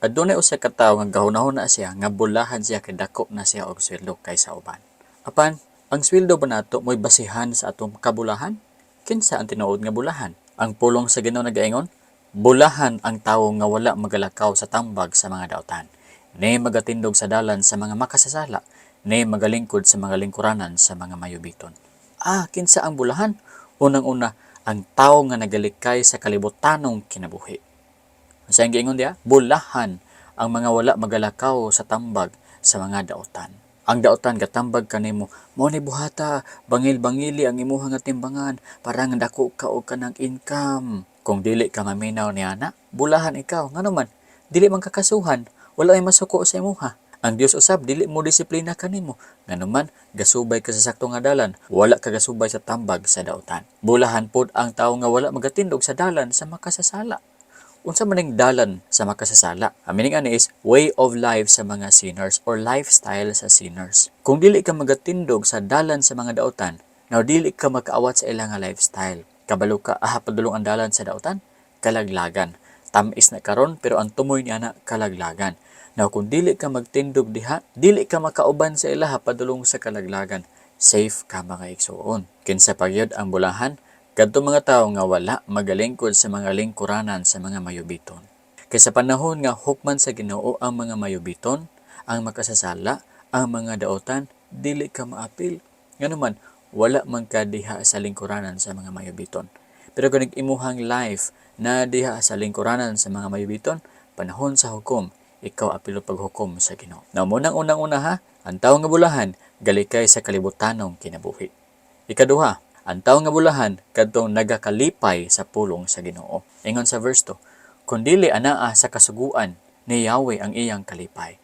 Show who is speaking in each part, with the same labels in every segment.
Speaker 1: Adunay usa ka tawo nga gahunahuna siya nga bulahan siya kay dako na siya og sweldo kaysa uban. Apan, ang sweldo ba nato mo'y basihan sa atong kabulahan? Kinsa ang tinuod nga bulahan? Ang pulong sa Ginoo nagaingon, "Bulahan ang tawo nga wala magalakaw sa tambag sa mga daotan, ne magatindog sa dalan sa mga makasasala, ne magalingkod sa mga lingkuranan sa mga mayubiton." Ah, kinsa ang bulahan? Unang-una, ang tawo nga nagalikay sa kalibutanong kinabuhi. Sa ang giingon diya, bulahan ang mga wala magalakaw sa tambag sa mga daotan. Ang daotan gatambag kanimo, "Mao ni buhata, bangil-bangili ang imuha nga timbangan para nga dako ka og kanang income." Kung dili ka maminaw niana, bulahan ikaw. Ngano man, dili man kakasuhan, wala ay masuko sa imuha. Ang Dios usab dili mo disiplina kanimo. Ngano man, gasubay ka sa sakto nga dalan, wala ka gasubay sa tambag sa daotan. Bulahan pod ang tawo nga wala magatindog sa dalan sa makasasala. Unsa man ning dalan sa makasasala? Ang meaning ani is way of life sa mga sinners or lifestyle sa sinners. Kung dili ka magatindog sa dalan sa mga daotan, now dili ka makaawat sa ilang nga lifestyle. Kabalo ka, aha padulong ang dalan sa daotan? Kalaglagan. Tamis na karon, pero ang tumoy niya na kalaglagan. Now kung dili ka magtindog diha, dili ka makauban sa ilaha padulong sa kalaglagan. Safe ka, mga igsuon. Kinsa pagyud ang bulahan? Kadto mga tawo nga wala magalingkod sa mga lingkuranan sa mga mayubiton. Kay sa panahon nga hukman sa Ginoo ang mga mayubiton, ang makasasala, ang mga daotan, dili ka maapil. Ngano man, wala man ka diha sa lingkuranan sa mga mayubiton. Pero kung imuhang life na diha sa lingkuranan sa mga mayubiton, panahon sa hukom, ikaw apilo paghukom sa Ginoo. Now, munang unang-una ha, ang tawo nga bulahan, galikay sa kalibutanong kinabuhi. Ikaduha, ang tawo nga bulahan kadtong nagakalipay sa pulong sa Ginoo. Ingon sa verse 2, "Kundili anaa sa kasuguan ni Yahweh ang iyang kalipay.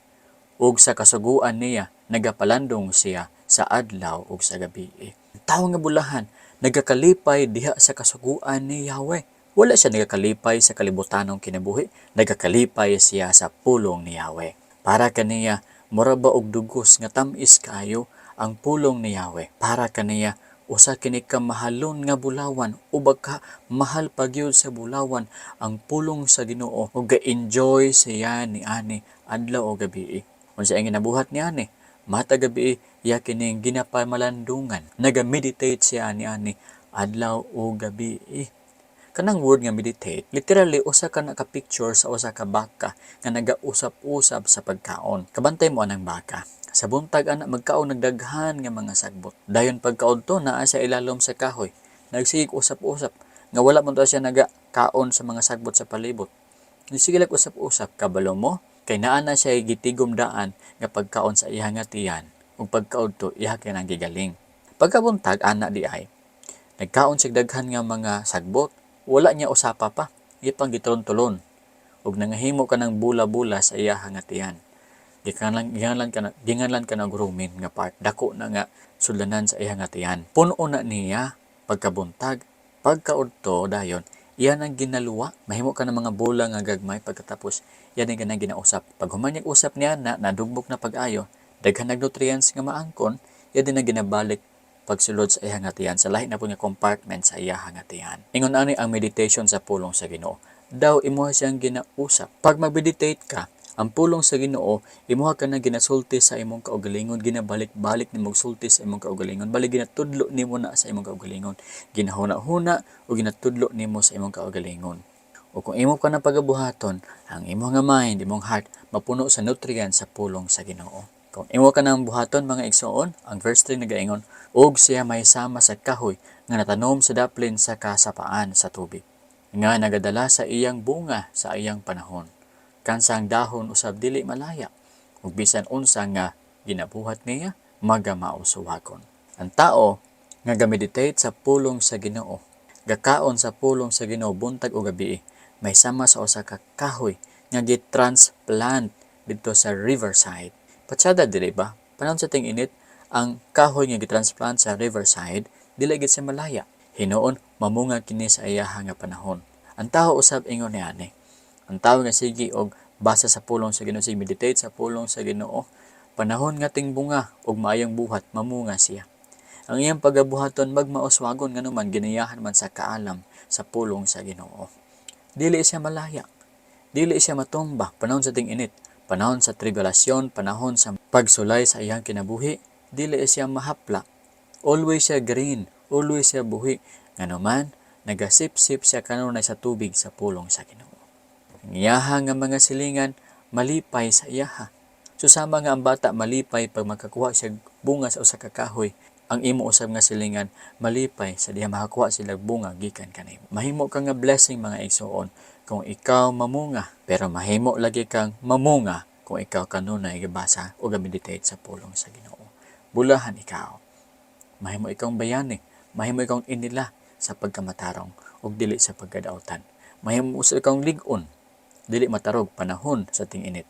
Speaker 1: Ug sa kasuguan niya nagapalandong siya sa adlaw ug sa gabi." Ang tawo nga bulahan nagakalipay diha sa kasuguan ni Yahweh. Wala siya nagakalipay sa kalibutanong kinabuhi, nagakalipay siya sa pulong ni Yahweh. Para kaniya, mura ba og dugos nga tam-is kaayo ang pulong ni Yahweh. Para kaniya, usa kini ka mahalon nga bulawan o baka mahal pa gyud sa bulawan ang pulong sa Ginoo, ug ga-enjoy siya ni ani adlaw o gabi. Unsa ang ginabuhat ni ani? Matag gabi iya kining ginapamalandungan. Naga-meditate siya ni ani adlaw o gabi. Kanang word nga meditate, literally usa ka naka-picture sa usa ka baka nga nagausap-usap sa pagkaon. Kabantay mo anang baka. Sa buntag ana magkaon nagdaghan nga mga sagbot. Dayon pagkaudto, naa sa ilalom sa kahoy. Nagsigig usap-usap nga wala man to siya nagakaon sa mga sagbot sa palibot. Sige lag usap-usap, kabalo mo kay naa na siya gitigom daan nga pagkaon sa iya nga tiyan, ug pagkaudto iya kay nang gigaling. Pagkabuntag ana di ay nagkaon sig daghan nga mga sagbot, wala niya usapa pa, ipang gitulon-tulon ug nangahimo ka ng bula-bula sa iya nga tiyan. Ginganlan ka na rumen nga part. Dako na nga sudlanan sa iya nga tiyan. Puno na niya pagkabuntag. Pagkaudto dayon, iyan ang ginaluwa. Mahimo ka ng mga bola nga gagmay, pagkatapos yan ang ganang ginausap. Pag human niya usap niya na nadugbok na pag-ayo, daghan nag nutrients nga maangkon, yan din ang ginabalik pagsulod sa iyang tiyan sa lahi na po nga compartment sa iyang tiyan. Ingon ani ang meditation sa pulong sa Ginoo. Daw imuha siyang ginausap. Pag mag-meditate ka, ang pulong sa Ginoo, imuha ka na ginasulti sa imong kaugalingon, ginabalik-balik nimo sulti sa imong kaugalingon, bali ginatudlo nimo na sa imong kaugalingon, ginahuna-huna o ginatudlo nimo sa imong kaugalingon. O kung imo ka na pagabuhaton, ang imong nga mind, imong heart, mapuno sa nutrients sa pulong sa Ginoo. Kung imo ka nang buhaton, mga igsoon, ang verse 3 nagaingon, "Ug siya may sama sa kahoy nga natanom sa daplin sa kasapaan sa tubig, nga nagadala sa iyang bunga sa iyang panahon. Kansang dahon usab dili malaya, ug bisan unsa nga ginabuhat niya magamauswagon." Ang tao nga gameditate sa pulong sa Ginoo, gakaon sa pulong sa Ginoo buntag o gabi, may sama sa usa ka kahoy nga gitransplant didto sa riverside. Patsada, dili ba? Panahon sa ting-init, ang kahoy nga gitransplant sa riverside dili gid sa malaya. Hinuon mamunga kini sa iyaha nga panahon. Ang tao usab ingon niani. Ang tao nga sige og basa sa pulong sa Ginoo, sige meditate sa pulong sa Ginoo, panahon nga tingbunga og maayong buhat, mamunga siya. Ang iyang pagabuhaton magmauswagon, nganuman ginayahan man sa kaalam sa pulong sa Ginoo. Dili siya malaya. Dili siya matumba panahon sa ting-init, panahon sa tribulasyon, panahon sa pagsulay sa iyang kinabuhi, dili siya mahapla. Always siya green, always siya buhi. Ngano man, nagasip-sip siya kanunay sa tubig sa pulong sa Ginoo. Ang iyaha nga mga silingan malipay sa iyaha. So sama nga ang bata malipay pag makakuha siya bunga sa usa ka kahoy, ang imo usab nga silingan malipay sa diha makakuha sila bunga gikan kanimo. Mahimo ka nga blessing, mga igsoon, kung ikaw mamunga, pero mahimo lagi kang mamunga kung ikaw kanunay gabasa o ga-meditate sa pulong sa Ginoo. Bulahan ikaw. Mahimo ikawng bayani, mahimo ikawng inila sa pagkamatarong ug dili sa pagkadautan. Mahimo usab ikawng lig-on, dili matarog panahon sa ting-init.